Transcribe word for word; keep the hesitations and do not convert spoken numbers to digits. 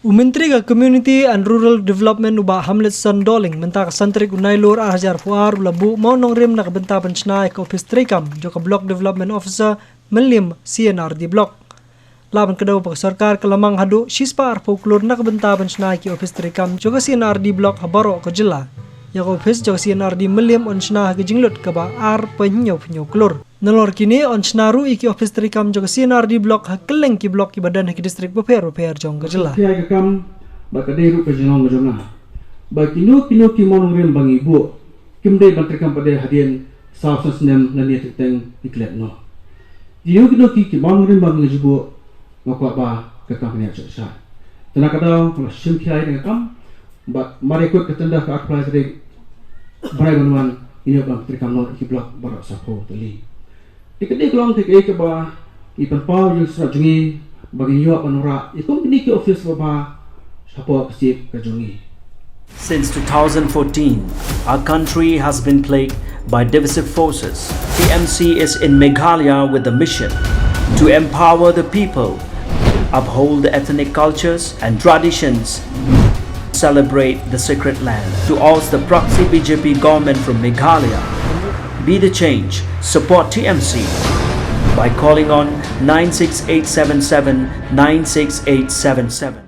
U Myntri ka Community and Rural Development u Bah Hamletson Dohling mynta ka san tarik u Nailur ar hajar phew ar u la buh mawnongrim na ka bynta ban shna ïa ka ophis treikam jong ka Block Development Officer Mylliem C&RD Block. La ban kdew ba ka sorkar ka la mang haduh shispah arphew klur na ka bynta ban shna ïa ki ophis treikam jong ka C&RD Block ha baroh ka jylla. Ïa ka ophis jong ka C&RD Mylliem yn shna ha ka jinglut kaba ar point hynñiew hynñiew klur. Nalor kine yn shna ruh ïa ki ophis treikam jong ka C&RD Block ha kylleng ki block kiba don ha ki district bapher bapher jong ka jylla. Phi ai ka kam ba ka dei ruh ka jinglong ka jong nga ba kino kino ki mawnongrim ba ngi buh kim dei ban treikam pat de hadien saw san snem lane teng teng ngi klet noh. Kino kino ki ki mawnongrim ba ngi ju buh nga kwah ba ka kam kan ïa shah shah. Te na ka daw nga la shim khia ïa ka kam bad mar ïa kut ka tender ka arphew lai tarik bnai ban wan ngin ïoh ban treikam noh ïa ki block baroh saphew tylli. Te ka dei ka long te kaei kaba ngi pynpaw ïa u sra jong ngi ba ngin ïoh ban wanrah ïa kum kine ki office ba bha shapoh ka sip ka jong ngi. Since two thousand fourteen, our country has been plagued by divisive forces. T M C is in Meghalaya with the mission to empower the people, uphold the ethnic cultures and traditions, celebrate the sacred land. To oust the proxy B J P government from Meghalaya, be the change. Support T M C by calling on nine six eight seven seven nine six eight seven seven.